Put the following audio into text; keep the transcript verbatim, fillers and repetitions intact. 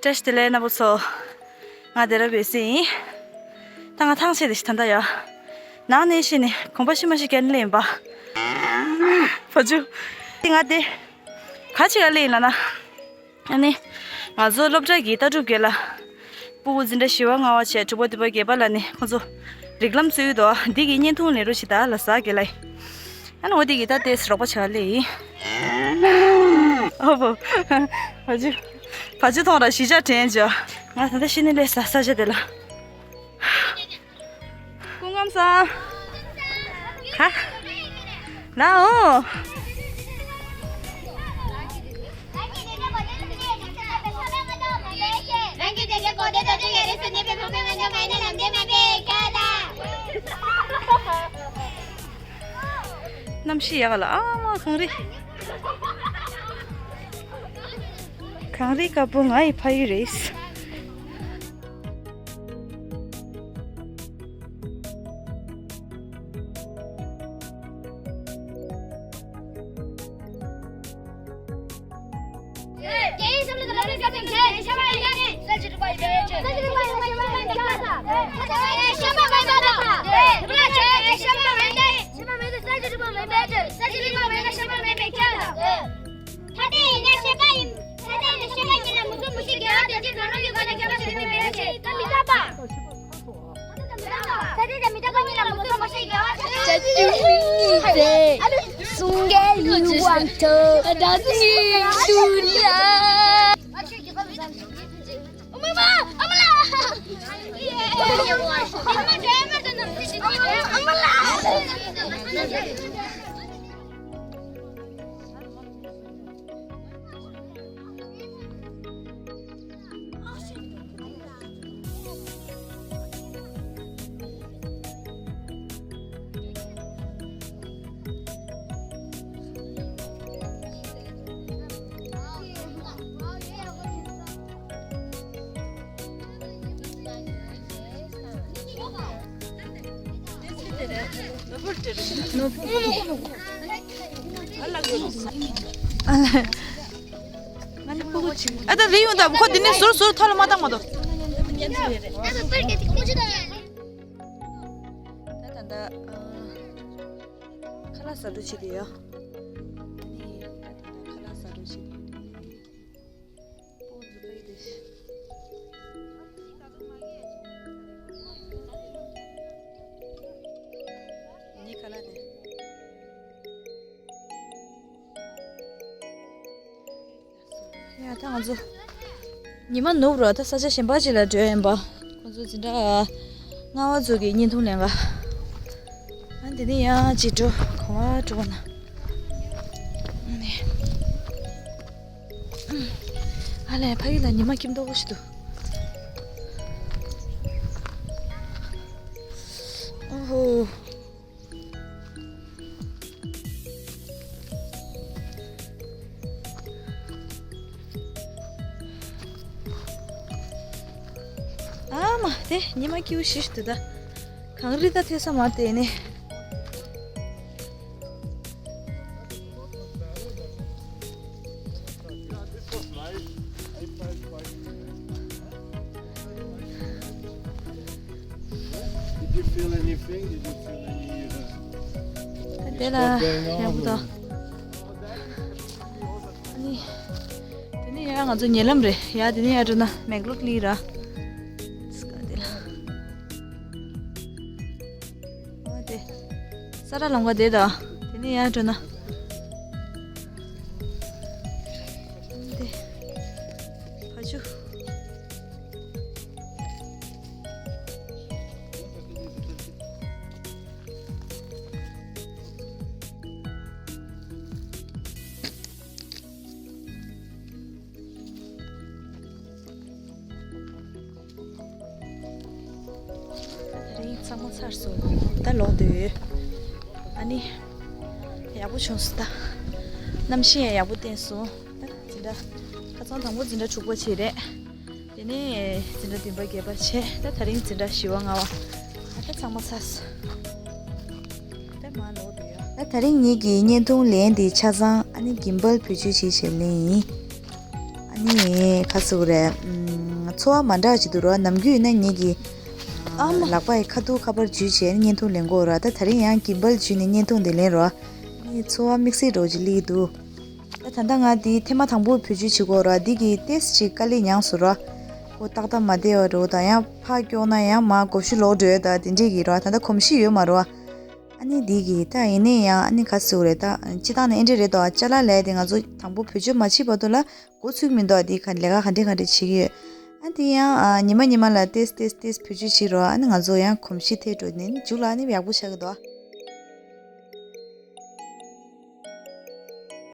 བཀྲ་ཤིས་བདེ་ལེགས་རྣམ་པ་ཚོ། ང་སྡེ་ར་བའི་སྲས་ཡིན། ད་ང་ཐང་ཆད་དེ་ཞིག་ད་ལྟ་ཡ། ནང་ནས་ཤི་ནས་གོམ་པ་ཤི་མ་ཤི་ཀན་ལེན་པ། བ་ཆུ། དེ་ང་དེ། ག་ཅི་ག་ལེན་ལ་ན། ཨ་ནི། ང་ཚོ་སློབ་གྲྭ་གི་ལྟ་གྲུབ་དགེ་ལ། སྤུ་གུ་འཛིན་གྲྭ་བཞི་པ་ལྔ་པ་བྱས་དྲུག་པ་བདུན་པ་བརྒྱད་པ་ལ་ནི་ཁོང་ཚོ། རིགས་ལམ་སྲོལ་དོ་འདི་གི་བརྙན་ཐུང་ལེན་རོགས་ཞིག་ད་ལ་ཟ་དགེ་ལ། ཨ་ནི་འོ་དེ་གི་ད་ལྟའི་རོགས་པ་བྱ་ལེ་ཡིན། ཨོ་བོ། བ་ཅུ། བ་ཅུ་ཐོང་ར་ཞི་ཅག་དྲན་ཅོ། ང་ད་ལྟ་ཤི་ནི་ལས་ཟ་ས་ཆ་དེ་ལ། སྐུ་ངམ་ས། ཧ། ལའོ། གནམ་གཤིས་ཡག་ལ་ཨ་མ་གངས་རི། གངས་རི་དཀར་པོ་ང་ཡི་ཕ་ཡུལ་རེད། ཨ་ད་རེ་ཡོང་ད་ཁོ་དེ་ནས་ཟུར་ཟུར་ཐོ་ལ་མ་བཏང་མ་གཏོགས། ད་ད་ད་ཁ་ལག་ཟ་འདུག་བྱེད་དེ་ཡོད། ཁ་ལག་ཟ་འདུག་བྱེད་དེ། ཡ་ད་ང་ཚོ་ཉི་མ་ནུབ་རོགས་ད་ས་ཆ་གཞན་པ་ཅིག་ལ་འགྲོ་ཡིན་པ། ཁོང་ཚོ་འཛིན་གྲྭ་ལྔ་པ་ཚོ་གི་བརྙན་ཐུང་ལེན་ག་ཨ་འདི་ནི་ཡང་ཅིག་འགྲོ་ག་བ་འགྲོ་བ་ན། ཨ་ལས་ཕ་གི་ལ་ཉི་མ་སྐྱིད་མདོག་པོ་ཞིག་འདུག་ཨོ་ཧོ། ཨ་མ་དེ་ཉི་མ་སྐྱིད་པོ་ཞིག་འདུག་ད། གངས་རི་ད་ཐོས་ས་མ་དེ་ནས། Did you feel anything? Did you feel any, uh, དེ་ལ་ཡག་པོ་དང་། ཨ་ནི། དེ་ནས་ཡང་ང་ཚོ་ཉེ་ལམ་རེད་ཡ། དེ་ནས་ཡང་འགྲོ་ན་མེག་ལོ་ཀི་ལི་ར། སྐ་དེ་ལ། ཨ་དེ། ས་ར་ལམ་ཁ་དེ་དང་། དེ་ནས་ཡང་འགྲོ་ན། དེ། བ་ཕྱུགས། དེ་རིང་ཚང་མ་ཚར་སོང་། ད་ལོག་འདོད་ཡོད། ཨ་ནི། ཡག་པོ་བྱུང་སོང་ད། གནམ་གཤིས་ཡང་ཡག་པོ་བསྟན་སོང་། ད་འཛིན་གྲྭ། ཁ་སང་དང་པོ་འཛིན་གྲྭ་དྲུག་པ་བྱས་རེད། དེ་ནས་འཛིན་གྲྭ་བདུན་པ་བརྒྱད་པ་བྱས། ད་དེ་རིང་འཛིན་གྲྭ་བཞི་པ་ལྔ་པ། ཨ་ད་ཚང་མ་ཚར་སོང་། ད་མ་ལོག་འདོད་ཡོད། ད་དེ་རིང་ངེད་ཀྱི་བརྙན་ཐུང་ལེན་དེ་ཆ་ཚང་ཨ་ནི་གིམ་བལ་བེད་སྤྱོད་བྱས་བྱས་ལེན་ཡིན། ཨ་ ནི་ཁ་སུ་རེད། ཚོར་བ་མ་འདྲ་ཅིག་འདུག་རོ། ནམ་རྒྱུན་ཡིན་ན་ངེད་ཀྱི་ཨ་མ་ལག་པ་ཡི་ཁ་ཐུག་ཁ་པར་འཇུས་བྱས་ནས་བརྙན་ཐུང་ལེན་གོ་རོ། ད་དེ་རིང་ཡང་གིམ་བལ་འཇུས་ནས་བརྙན་ཐུང་འདི་ལེན་རོ། ནི་ཚོར་བ་དམིགས་བསལ་འདྲ་ཅིག་སླེབས་འདུག་ད་ད་ལྟ་ང་འདི་ཐེངས་མ་དང་པོ་བེད་སྤྱོད་བྱེད་གོ་རོ། འདི་གི་ཏེས་ཅིག་དཀའ་ལས་མྱངས་སོང་རོ། ཁོ་ཏག་ཏག་མ་བདེ་བ་རོ། ད་ཡང་ཕར་ཀྱོག་ན་ཡང་མར་མགོ་བཤུ་ལོག་འགྲོ་ཡོད། ད་དེ་འདྲས་ཀྱི་རོ། ད་ལྟ་གོམས་གཤིས་ཡོད་མ་རོ། ཨ་ནི་འདི་གི་ད་ཡིན་ནའི་ཡང་ཨ་ནི་ག་ཟེར་དགོས་རེད། ད་སྤྱིར་བཏང་ནས་ཨེ་འདྲས་རེད་དོ། ཅ་ལག་ལས་དེ་ང་ཚོ་དང་པོ་བེད་སྤྱོད་མ་བྱས་བར་དུ་ལ་འགོ་ཚུགས་མི་འདུག་འདི་ག་ལས་ཀ་ག་འདྲས་ག་འདྲས་བྱེད་ཀྱི་ཡོད། ཨ་འདི་ཡང་ཨ་ཉི་མ་ཉི་མ་ལ་ཏེས་ཏེས་ཏེས་བེད་སྤྱོད་བྱེད་རོ། ཨ་ནི་ང་ཚོ་ཡང་གོམས་གཤིས་ཐེབས་འགྲོ་ནས་མཇུག་ལ་ཨ་ནི་ཡག་པོ་ཆགས་ཀྱི་འདུག